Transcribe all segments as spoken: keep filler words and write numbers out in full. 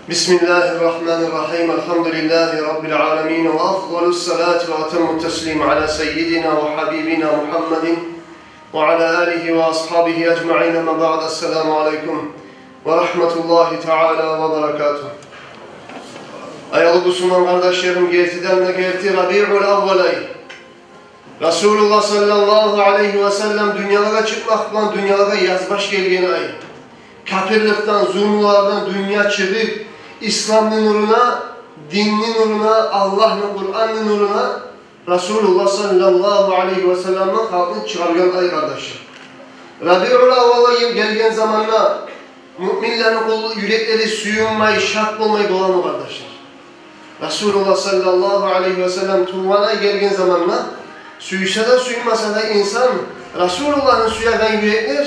بسم الله الرحمن الرحيم. الحمد لله رب العالمين، وأفضل الصلاة وأتم التسليم على سيدنا وحبيبنا محمد وعلى آله وأصحابه أجمعين. أما بعد، السلام عليكم ورحمة الله تعالى وبركاته. Аявлу бусурман къардашларым, гертиден де герти Рабиул аввал ай. Расулуллагь саллаллагьу алайгьи васаллам дюньялагъа чыкъмакъ булан дюньялагъа язбаш гелген ай. Капирликден, зулмулардан дюнья чыгъып, исламны нуруна, динни нуруна, Аллагьны Къуранны нуруна Расулуллагь саллаллагьу алайгьи васалламны халкъны чыгъаргъан ай, къардашлар. Рабиул аввал ай гелген заманда муъминлени къул-, юреклери сююнмей, шат болмай боламы, къардашлар? Расулуллагь саллаллагьу алайгьи васаллам тувгъан ай гелген заманда, сюйсе де, сюймесе де инсан, Расулуллагьны сюеген юреклер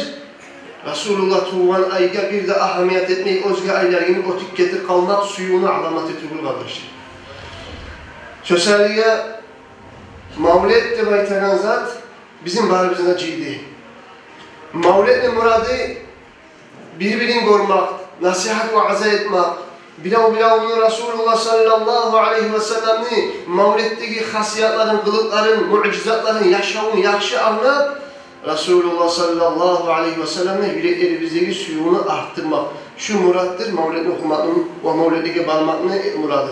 Расулуллагь тувгъан айгъа бир де агьамият этмей, оьзге айлар йимик оьтюп гетип къалмакъ сюювню аламаты тюгюл, къардашлар. Сёз гьалиге, мавлет деп айтагъан зат бизин барыбызны да жыйды. Мавлетни мурады бир-бирин гёрмек, насигьат, ваъза этмек, бирев-биревню Расулуллагь саллаллагьу алайгьи васалламны мавлетдеги хасиятларын, къылыкъларын, муъжизатларын, яшавун яхшы англап, Расулуллагь саллаллагьу алайгьи васалламны юреклерибиздеги сюювню артдырмакъ. Шу муратдыр мавлетни охумакъны ва мавлетлеге бармакъны мурады.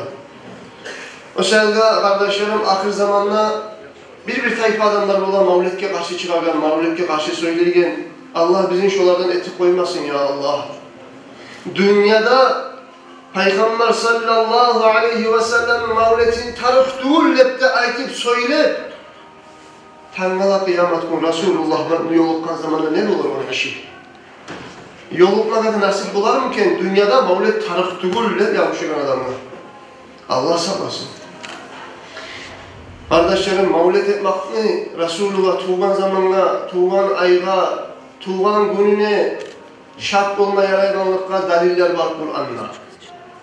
О саялы, къардашларым, ахыр заманда бир-бир тайпа адамлар бола мавлетге къаршы чыгъагъан, мавлетге къаршы сёйлейген. Аллагь бизин шолардан этип къоймасын, я Аллагь. Дюньяда Пайхаммар саллаллагьу алайгьи васалламны мавлетин тарыкъ тюгюл деп де айтып сёйлеп, тангала къыямат гюн Расулуллагь булан ёлукъгъан заманда не болар ону иши? Ёлукъмагъа да насип болармы экен дюньяда мавлет тарыкъ тюгюл деп ябушгъан адамгъа? Аллагь сакъласын. Къардашларым, мавлет этмекни Расулуллагь тувгъан замангъа, тувгъан айгъа, тувгъан гюнюне шат болма ярайгъанлыкъгъа далиллер бар Къуранда.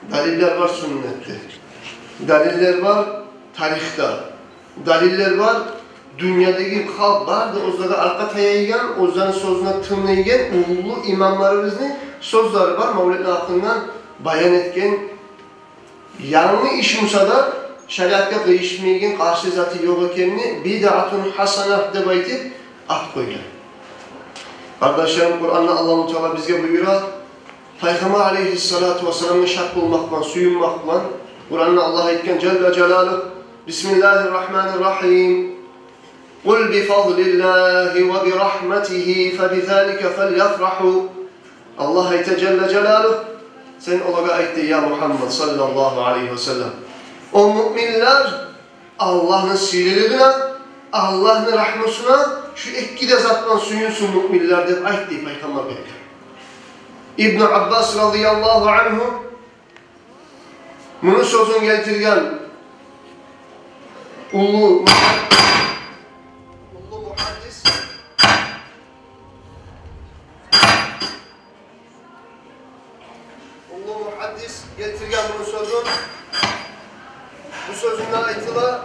Далиллер бар сюннетде. Далиллер бар тарихде. Далиллер бар дюньядагъы халкъ бары да оьзлеге аркъа таяйгъан, оьзлени сёзюне тынглайгъан уллу имамларыбызны сёзлери бар мавлетни гьакъындан баян этген. Янгы иш буса да, шариатгъа къыйышмайгъан, къаршы заты ёкъ экенни, бидъатун хасана деп айтып ат къойгъан. Къардашларым, Къуранда Аллагьу Таала бизге буюра, Пайхаммар алайгьиссалату вассаламгъа шат болмакъ булан, сююнмек булан. Къуранда Аллагь айтгъан, жалла жалалугь: بسم الله الرحمن الرحيم. قل بفضل الله وبرحمته فبذلك فليفرحوا. Аллагь айта, жалла жалалугь, сен олагъа айт дей, я Мугьаммад саллаллагьу алайгьи васаллам: о муъминлер, Аллагьны сыйлылыгъына, Аллагьны рагьмусуна, шу эки де зат булан сююнсюн муъминлер деп айт дей Пайхаммаргъа. Ибну Аббас радияллагьу ангьу муну сёзюн гелтирген уллу, уллу мугьаддис, уллу мугьаддис гелтирген муну сёзюн. Бу сёзюнде айтыла,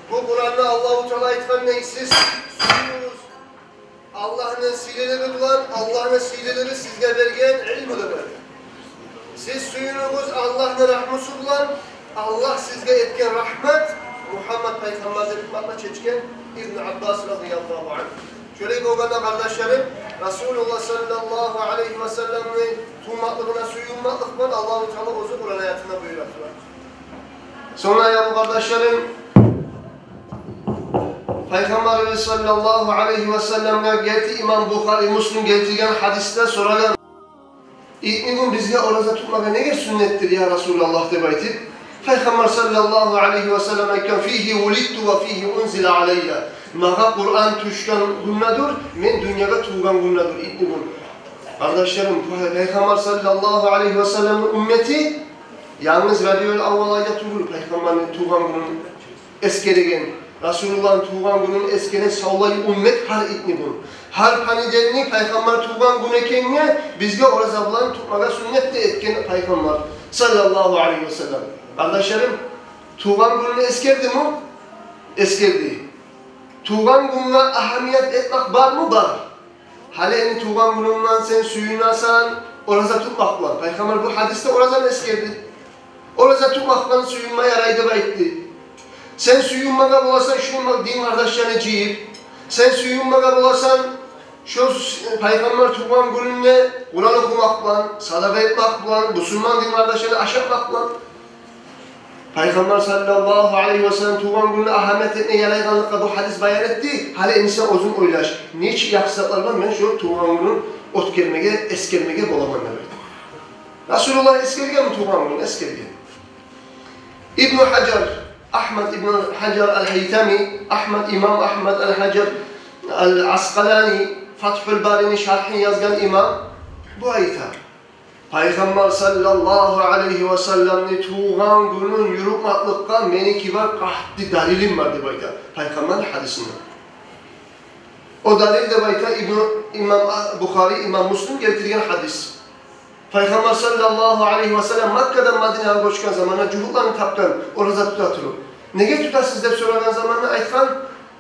бу Къуранда Аллагьу Таала айтгъан: сиз сююнюгюз Аллагьны сыйлылыгъы булан, Аллагьны сыйлылыгъы сизге берген илму да бар. Сиз сююнюгюз Аллагьны рагьмусу булан, Аллагь сизге этген рагьмат, Мугьаммад пайхаммар деп исматына чечген Ибну Аббас радияллагьу ангьу. Шолай болгъанда, къардашларым, Расулуллагь саллаллагьу алайгьи васалламны тувмакълыгъына сююнмакълыкъ булан Аллагьу Таала оьзю Къуран аятында буюра тура. Сонг, аявлу къардашларым, Пайхаммарыбыз саллаллагьу алайгьи васалламгъа гелти имам Бухари, Муслим гелтирген гьадисде сорагъан: «Итни гюн бизге ораза тутмагъа неге сюннетдир, я Расулаллагь?» – деп айтып, Пайхаммар саллаллагьу алайгьи васаллам айтгъан: «Фигьи вулидту ва фигьи унзила алайя». Магъа Къуран тюшген гюндедир, мен дюньягъа тувгъан гюндедир итни гюн. Къардашларым, Пайхаммар саллаллагьу алайгьи васалламны уммети янгыз Рабиул аввал айда тюгюл Пайхаммарны тувгъан гюнюн эсгереген, Расулуллагьны тувгъан гюнюн эсгереген савлай уммет гьар итни гюн. Гьар понедельник Пайхаммар тувгъан гюн экенге бизге ораза булан тутмагъа сюннет де этген Пайхаммар саллаллагьу алайгьи васаллам. Къардашларым, тувгъан гюнюн эсгердими? Эсгерди. Тувгъан гюнге агьамият этмек бармы? Бар. Гьали энни тувгъан гюнюнгден сен сююнесен, Ораза тутмакъ булан. Пайхаммар бу гьадисде оразаны эсгерди. Ораза тутмакъ булан сююнме ярай деп айтды. Сен сююнмеге боласан шундай дин къардашланы жыйып. Сен сююнмеге боласан шо с-, Пайхаммар тувгъан гюнюнде Къуран охумакъ булан, садагъа этмек булан, бусурман дин къардашланы ашатмакъ булан. Пайхаммар саллаллагьу алайгьи ва саллам тувгъан гюнюне агьамият этме ярайгъанлыкъгъа бу гьадис баян этди. Гьали энни сен оьзюнг ойлаш, нечик яхшы затлар булан мен шо тувгъан гюнюн оьтгермеге, эсгермеге боламан деп айтды. Расулуллагь эсгергенми тувгъан гюнюн? Эсгерген. Ибну Гьажар, Агьмад ибну Гьажар ал-Гьайтами, Агьмад, имам Агьмад ал-Гьажар ал-Аскъалани, Фатгьул Барини шаргьын язгъан имам, бу айта: Пайхаммар саллаллагьу алайгьи ва салламны тувгъан гюнюн юрютмакълыкъгъа мени кибар къатты далилим бар деп айта Пайхаммарны гьадисинде. О далил деп айта Ибну, имам А-, Бухари, имам Муслим гелтирген гьадис. Пайхаммар саллаллагьу алайгьи ва саллам Маккадан Мадинагъа гёчген заманда жугьутланы тапгъан ораза тута туруп. Неге тутасыз деп сорагъан заманда айтгъан: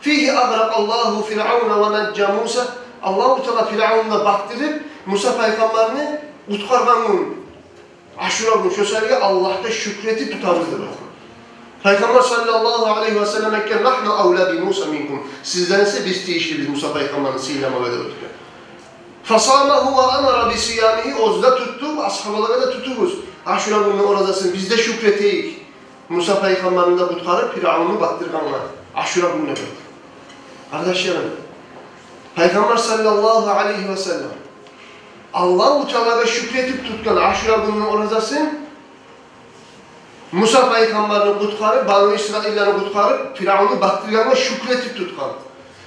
«Фигьи агъракъаллагьу Фиръавна ва нажжа Муса». Аллагьу Таала Фиръавнну батдырып, Муса пайхаммарны къутгъаргъан гюн, Ашура гюн, шо саялы Аллагьгъа шюкюр этип тутабыз деп айтгъан. Пайхаммар саллаллагьу алайгьи ва саллам айтгъан: «Нагьну авла би Муса минкум». Сизден эсе биз тийишлибиз Муса пайхаммарны сыйламагъа деп айтгъан. Фасамагьу ва амара би сиямигьи, оьзю де тутду, асгьабалагъа да: «Тутугъуз Ашура гюнню оразасын, биз де шюкюр этейик Муса пайхаммарны да къутгъарып Фиръавнну батдыргъангъа Ашура гюнню», — деп. Къардашларым, Пайхаммар саллаллагьу алайгьи ва саллам Аллагьу Таалагъа шюкюр этип тутгъан Ашура гюнню оразасын, Муса пайхаммарны къутгъарып, Бану Исраилланы къутгъарып, Фиръавнну батдыргъангъа шюкюр этип тутгъан.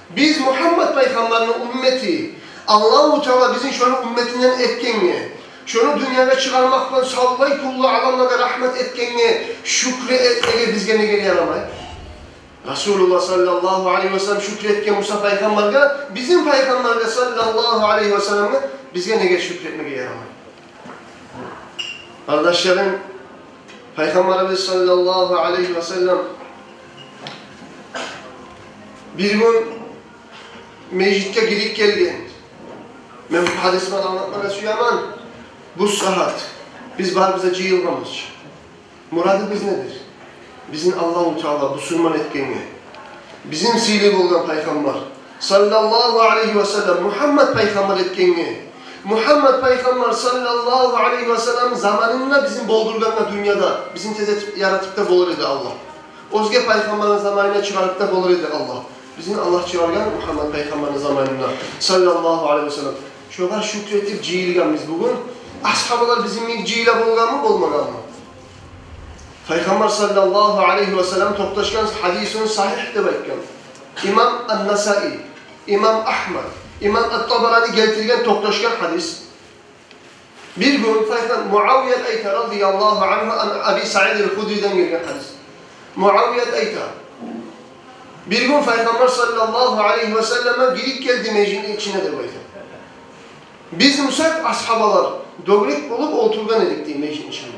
Биз Мугьаммад пайхаммарны уммети, Аллагьу Таала бизин шону умметинден этгенге, шону дюньягъа чыгъармакъ булан савлай кюллю аламлагъа рагьмат этгенге шюкюр этмеге бизге неге ярамай? Расулуллагь саллаллагьу алайгьи ва саллам шюкюр этген Муса пайхаммаргъа, бизин Пайхаммаргъа саллаллагьу алайгьи ва салламгъа бизге неге шюкюр этмеге ярамай? Къардашларым, Пайхаммарыбыз саллаллагьу алайгьи ва саллам бир гюн межитге гирип гелген. Мен бу гьадисни англатмагъа сюемен. Бу сагьат биз барыбыз да жыйылгъанбыз. Мурадыбыз недир? Бизин Аллагьу Таала бусурман этгенге, бизин сыйлы болгъан Пайхаммар саллаллагьу алайгьи ва саллам, Мугьаммад пайхаммар этгенге, Мугьаммад пайхаммар саллаллагьу алайгьи ва саллам заманында бизин болдургъангъа дюньяда, бизин тез этип яратып да болур эди Аллагь. Оьзге пайхаммарны заманына чыгъарып да болур эди Аллагь. Бизин Аллагь чыгъаргъан Мугьаммад пайхаммарны заманына саллаллагьу алайгьи ва саллам. Шогъар шюкюр этип жыйылгъанбыз бугюн. Асгьабалар бизин йимик жыйыла болгъанмы, болмагъанмы? Пайхаммар саллаллагьу алайгьи ва саллам токъташгъан, гьадисун сагьигь деп айтгъан имам Ан-Насаи, имам Агьмад, имам Ат-Табарани гелтирген токъташгъан гьадис. Бир гюн Пайхам-, Муавият айта, радияллагьу ангьу, ан Аби Саид ал-Худриден гелген гьадис. Муавият айта: бир гюн Пайхаммар саллаллагьу алайгьи ва саллам гирип гелди межитни ичине деп айта. Биз бусакъ, асгьабалар, дёгерек болуп олтургъан эдик дей межитни ичинде.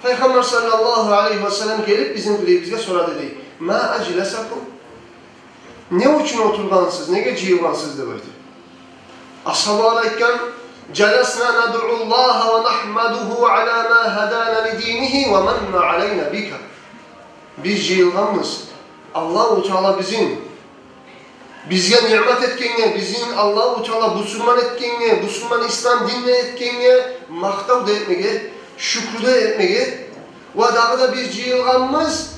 Пайхаммар саллаллагьу алайгьи ва саллам гелип бизин къырыйыбызгъа сорады дей: «Ма ажласакум?» Не учун олтургъансыз, неге жыйылгъансыз деп айта. Асгьабалар айтгъан: «Жаласна надъуллагьа ва нагьмадугьу ала ма гьадана ли динигьи ва манна алайна бика». Биз жыйылгъанбыз Аллагьу Таала бизин, бизге ниъмат этгенге, бизин Аллагьу Таала бусурман этгенге, бусурман ислам динде этгенге макътав да этмеге, шюкюр де этмеге. Ва дагъы да биз жыйылгъанбыз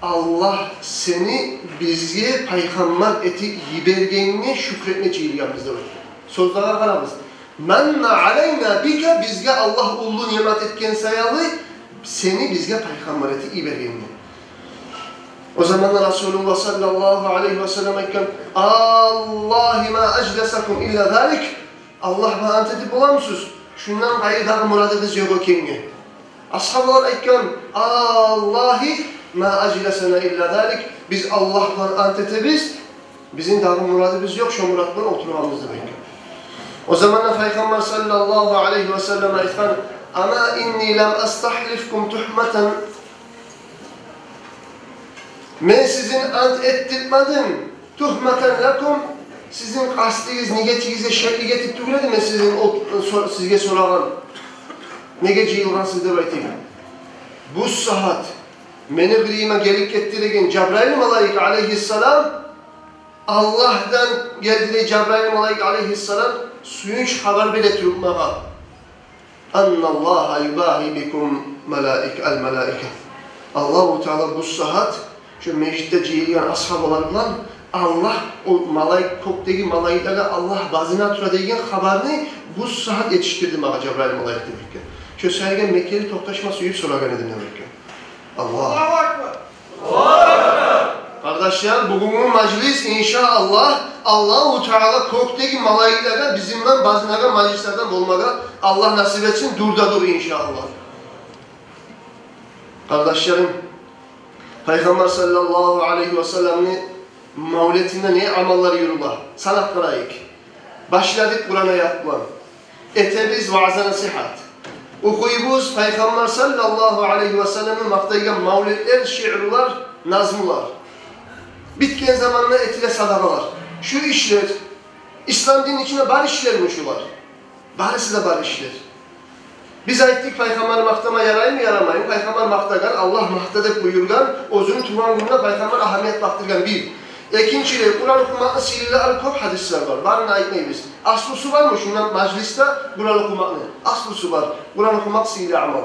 Аллагь сени бизге пайхаммар этип йибергенине шюкюр этме жыйылгъанбыз деп айтгъан. Сёзлеге къарагъыз. «Манна алайна бика», бизге Аллагь уллу ниъмат этген саялы, сени бизге пайхаммар этип йибергенине. О заманда Расулуллагь саллаллагьу алайгьи ва саллам айтгъан: «Аллагьи ма ажласакум илла залик». Аллагь булан ант этип боламысыз, шундан къайры дагъы мурадыгъыз ёкъ экенге? Асгьабалар айтгъан: «Аллагьи ма ажласана илла залик». Биз Аллагь булан ант этебиз, бизин дагъы мурадыбыз ёкъ, шо мурат булан олтургъанбыз деп айтгъан. О заманда Пайхаммар саллаллагьу алайгьи ва саллам айтгъан: «Ама инни лам астагьлифкум тугьматан». Мен сизин ант этдиртмедим, «тугьматан лакум», Сизин къастыгъыз, ниетигиз де шеклик этип тюгюл эди мен сизин о, со-, сизге сорагъан, неге жыйылгъансыз деп айтайым. Бу сагьат мени къырыйыма гелип гетди деген Жабраил малайик алейгьиссалам, Аллагьдан гелди дей Жабраил малайик алейгьиссалам, сююнч хабар бере туруп магъа. Анналлагьа юбагьи бикум малаик-, ал-малаика. Аллагьу Таала бу сагьат шо межитде жыйылгъан асгьабалар булан Аллагь о малайик, кёкдеги малайиклеге Аллагь базына тура деген хабарны бу сагьат етишдирди магъа Жабраил малайик деп айтгъан. Шо саялы мен гелип токъташма сююп сорагъан эдим деп айтгъан. Аллагьу акбар. Къардашлар, бугюнгю мажлис, иншааллагь, Аллагьу Таала кёкдеги малайиклеге бизин булан базынагъан мажлислерден болмагъа Аллагь насип этсин, дур да дур, иншааллагь. Къардашларым, Пайхаммар саллаллагьу алайгьи ва салламны мавлетинде не амаллар юрюле? Санап къарайыкъ. Башладыкъ Къуран аят булан. Этебиз ваъза-насигьат. Охуйбуз Пайхаммар саллаллагьу алайгьи ва салламны макътайгъан мавлетлер, шиърулар, назмулар. Битген заманда этиле садагъалар. Шу ишлер, ислам дин ичинде бар ишлерми шулар? Барысы да бар ишлер. Биз айтдыкъ, Пайхаммарны макътама яраймы, ярамаймы? Пайхаммар макътагъан, Аллагь макъта деп буюргъан, оьзюню тувгъан гюнюне Пайхаммар агьамият бакъдыргъан бир. Экинчилей, Къуран охумакъны сыйлылары кёп, гьадислер бар. Барын айтмайбыз. Аслусу бармы шунда мажлисде Къуран охумакъны? Аслусу бар. Къуран охумакъ сыйлы амал.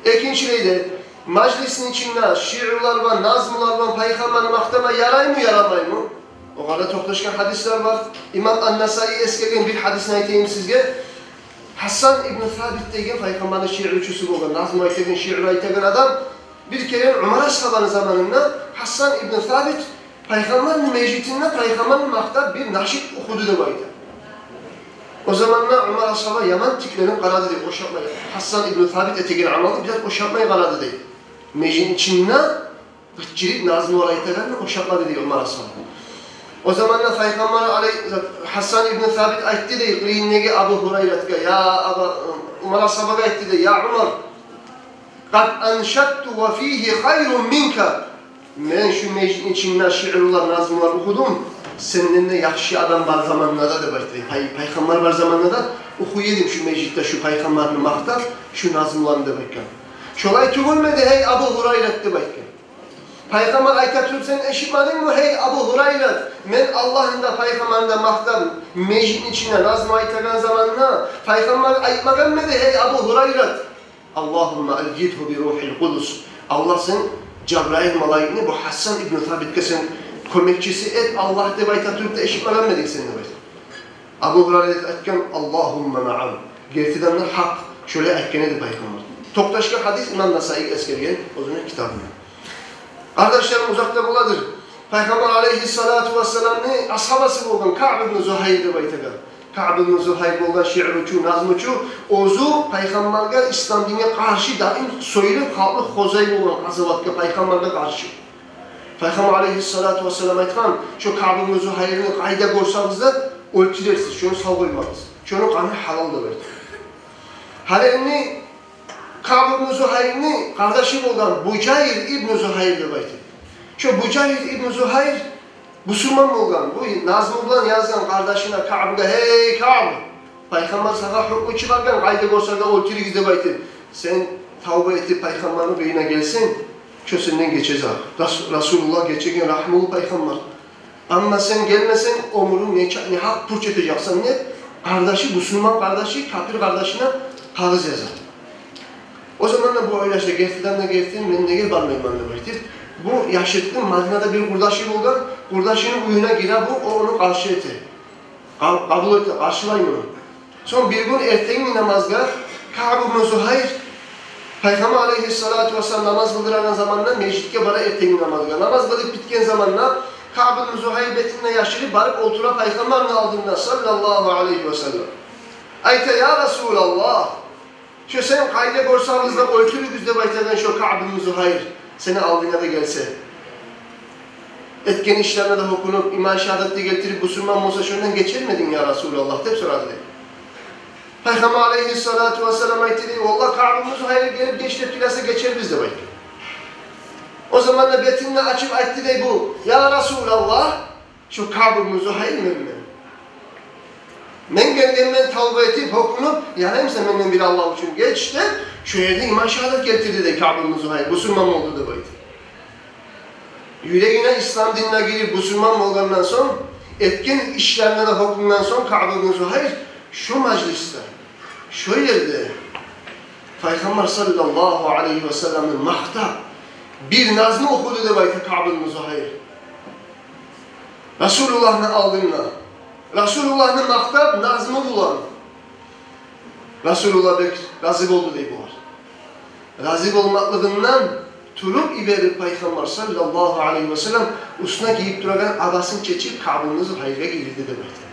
Экинчилей де, мажлисни ичинде шиърулар бар, назмулар бар, Пайхаммарны макътама яраймы, ярамаймы? Огъар да токъташгъан гьадислер бар. Имам ан-Насаи эсгерген бир гьадисни айтайым сизге. Гьассан ибну Сабит деген Пайхаммарны шиъручусу болгъан, назму айтагъан, шиъру айтагъан адам. Бир керен Умар асгьабаны заманында Гьассан ибну Сабит Пайхаммарны межитинде Пайхаммарны макътап бир нашид охуду деп айта. О заманда Умар асгьаба яман тикленип къарады дей, ошатмай. Гьассан ибну Сабит этеген амалны бираз ошатмай къарады дей. Межитни ичинде къычырып назмулар айтагъанны ошатмады дей Умар асгьаба. О заманда Пайхаммар алей-, Гьассан ибну Сабит айтды дей къырыйындагъы Абу Гьурайратгъа: «Я Аба, Умар асгьабагъа айтды дей: я Умар, къад аншадту ва фигьи хайрун минка. Мен шу межитни ичинде шиърулар, назмулар охудум, сенден де яхшы адам бар заманда да», — деп айтды. Пай-, Пайхаммар бар заманда да охуй эдим шу межитде шу Пайхаммарны макътап шу назмуланы деп айтгъан. «Шолай тюгюлмю эди, гьей Абу Гьурайрат?» — деп айтгъан. Пайхаммар айта туруп сен эшитмедингми, гьей Абу Гьурайрат, мен Аллагьны да, Пайхаммарны да макътап межитни ичинде назму айтагъан заманда Пайхаммар айтмагъанмы эди, гьей Абу Гьурайрат: «Аллагьумма аййидгьу би рухьил къудус». Аллагь, сен Жабраил малайикни бу Гьассан ибну Сабитге сен кёмекчиси эт, Аллагь, деп айта туруп да эшитмегенми эдик сен деп айта. Абу Гьурайрат айтгъан: «Аллагьумма наам». Гертиден де гьакъ, шолай айтгъан эди Пайхаммар. Токъташгъан гьадис, имам Насаи эсгерген оьзюню китабында. Къардашларым, узакъ да боладыр. Пайхаммар алейгьиссалату вассаламны асгьабасы болгъан Каъб ибну Зугьайр деп айтагъан. Каъб ибну Зугьайр болгъан шиъручу, назмучу, оьзю Пайхаммаргъа, ислам динге къаршы даим сёйлеп, халкъны къозай болгъан къазаватгъа Пайхаммаргъа къаршы. Пайхаммар алейгьиссалату вассалам айтгъан: «Шо Каъб ибну Зугьайрны къайда гёрсегиз де оьлтюрерсиз, шону сав къоймагъыз. Шону къаны гьалал», — деп айтгъан. Гьали энни Каъб ибну Зугьайрны къардашы болгъан Бужайр ибну Зугьайр деп айтып. Шо Бужайр ибну Зугьайр бусурман болгъан. Бу назму булан язгъан къардашына Каъбгъа: «Гьей Каъб, Пайхаммар сагъа гьукму чыгъаргъан, къайда гёрсегиз де оьлтюрюгюз деп айтып. Сен тавба этип Пайхаммарны къырыйына гелсенг, шо сенден гечежек. Рас-, Расулуллагь гечеген, рагьмулу Пайхаммар. Амма сен гелмесенг, оьмюрюнг нечакъы, негьакъ пуч этежексен», — деп, къардашы, бусурман къардашы капир къардашына къагъыз яза. О заманда бу ойлаша: «Гертиден де герти, мен неге бармайман?» — деп айтып. Бу яшыртгъын Мадинада бир къурдашы болгъан, къурдашыны уьюне гире бу, о ону къаршы эте. Къаб-, къабул эте, къаршылай муну. Сонг бир гюн эртенги намазгъа Каъб ибну Зугьайр, Пайхаммар алейгьиссалату вассалам намаз къылдырагъан заманда межитге бара эртенги намазгъа. Намаз къылып битген заманда Каъб ибну Зугьайр бетин де яшырып барып олтура Пайхаммарны алдында, саллаллагьу алейгьи ва саллам. Айта: «Я Расулаллагь, шо сен къайда гёрсегиз де оьлтюрюгюз деп айтагъан шо Каъб ибну Зугьайр сени алдынга да гелсе, этген ишлерине де гьёкюнюп, иман шагьадат да гелтирип, бусурман болса, шондан гечермединг, я Расулаллагь?» — деп сорады дей. Пайхаммар алейгьиссалату вассалам айтды дей: «Валлагь, Каъб ибну Зугьайр гелип гечине тюгюл эсе, гечербиз», — деп айтды. О заманда бетин де ачып айтды дей бу: «Я Расулаллагь, шо Каъб ибну Зугьайр менмен. Мен гелгенмен тавба этип, гьёкюнюп, яраймысан менден бир Аллагь учун геч деп, шо ерде иман шагьадат гелтирди дей Каъб ибн Зугьайр, бусурман болду деп айта. Юрегине ислам динине гирип, бусурман болгъандан сонг, этген ишлерине де гьёкюнген сонг Каъб ибн Зугьайр шо мажлисде, шо ерде Пайхаммар саллаллагьу алайгьи ва салламны макътап, бир назму охуду деп айта Каъб ибн Зугьайр. Расулуллагьны алдында. Расулуллагьны макътап, назму булан. Расулуллагь бек рази болду дей булар. Рази болмакълыгъындан туруп йиберип, Пайхаммар саллаллагьу алайгьи ва саллам уьстюне гийип турагъан абасын чечип, Каъб ибн Зугьайргъа гийирди деп айта.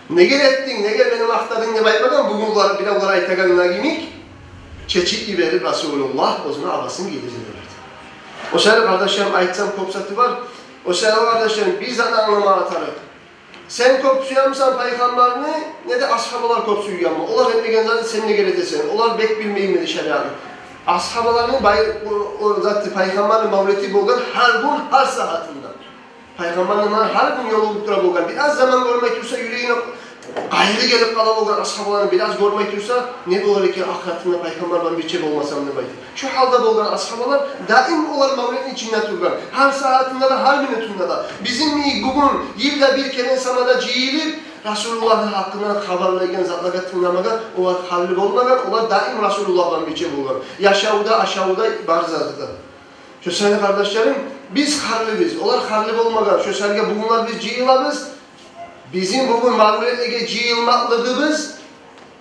«Неге этдинг, неге мени макътадынг?» деп айтмагъан, бугюн булар, биревлер айтагъанына йимик, чечип йиберип Расулуллагь оьзюню абасын гийирди деп айта. О саялы, къардашларым, айтсам кёп заты бар. О саялы, къардашларым, бир затны англамагъа тарыкъ. Сен кёп сюемисен Пайхаммарны, не де асгьабалар кёп сюйгенми? Олар этмеген затны сен неге этесен? Олар бек билмейми шариатны? Асгьабаланы бай-, о, о заты, Пайхаммарны мавлети болгъан гьар гюн, гьар сагьатында. Пайхаммарны булан гьар гюн ёлугъуп тура болгъан. Бираз заман гёрмей турса, юрегине къайгъы гелип къала болгъан асгьабаланы бираз гёрмей турса, не болар экен ахыратында Пайхаммар булан бирче болмасам деп айтып. Шо гьалда болгъан асгьабалар, даим олар мавлетни ичинде тургъан. Гьар сагьатында да, гьар минутунда да. Бизин йимик бугюн йылда бир керен сама да жыйылып, Расулуллагьны гьакъындан хабарлайгъан затлагъа тынгламагъа олар халли болмагъан, олар даим Расулуллагь булан бирче болгъан. Яшавда, ашавда, бар затда. Шо саялы, къардашларым, биз харлыбыз, олар халли болмагъан. Шо саялы бугюнлер биз жыйылабыз. Бизин бугюн мавлетлеге жыйылмакълыгъыбыз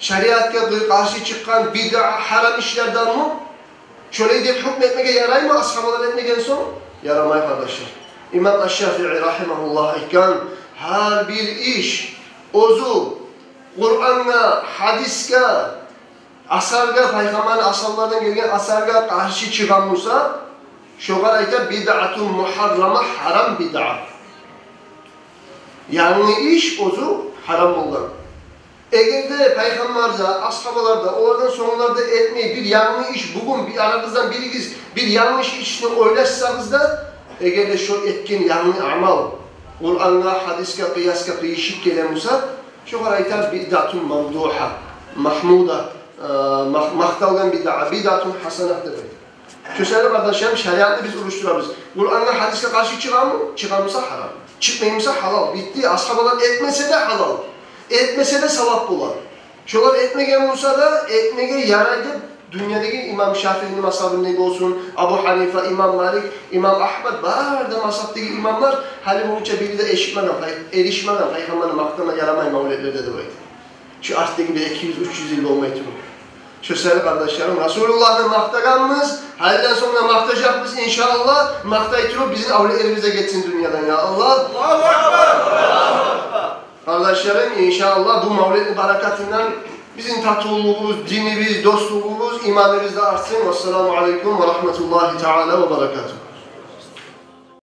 шариатгъа къаршы чыкъгъан бидъа, гьарам ишлерденми? Шолай деп гьукму этмеге яраймы, асгьабалар этмеген сонг? Ярамай, къардашлар. Имам аш-Шафии рагьимагьуллагь айтгъан: гьар бир иш оьзю Къурангъа, гьадисге, асаргъа, Пайхаммарны асгьабалардан гелген асаргъа къаршы чыгъа буса, шогъар айта бидъатун мугьаррама, гьарам бидъа. Янгы иш оьзю гьарам болгъан. Эгер де Пайхаммар да, асгьабалар да, олардан сонглар да этмей бир янгы иш, бугюн бир арагъыздан биригиз бир янгы иш, ишни ойлашсагъыз да, эгер де шо этген янгы амал Къурангъа, гьадисге, къыясгъа къыйышып геле буса, шогъар айта бидъатун мамдугьа, магьмуда, э, мах-, макъталгъан бидъа, бидъатун гьасана деп айта. Шо саялы, къардашларым, шариатны биз урушдурабыз. Къурангъа, гьадисге къаршы чыгъамы? Чыгъа буса гьарам. Чыкъмай буса гьалал. Битди. Асгьабалар этмесе де гьалал. Этмесе де савап болар. Шолар этмеген буса да, этмеге ярай деп, дюньядагъы имам Шафиини мазгьабындай болсун, Абу Гьанифа, имам Малик, имам Агьмад, бары да мазгьабдагъы имамлар гьали болгъунча бири де эшитмеген, пай-, эришмеген, Пайхаммарны макътама ярамай мавлетлерде деп айта. Шо артдагъы бир эки юз, уьч юз йыл болмай туруп. Шо саялы, къардашларым, Расулуллагьны макътагъанбыз, гьалиден сонг да макътажакъбыз, иншааллагь, макътай туруп бизин авлетлерибиз де гетсин дюньядан, я Аллагь. Аллагьу акбар! Къардашларым, иншааллагь, бу мавлетни баракатындан бизин татывлугъубуз, динибиз, дослугъубуз, иманыбыз да артсын. Вассаламу алейкум ва рагьматуллагьи таала ва баракатугь.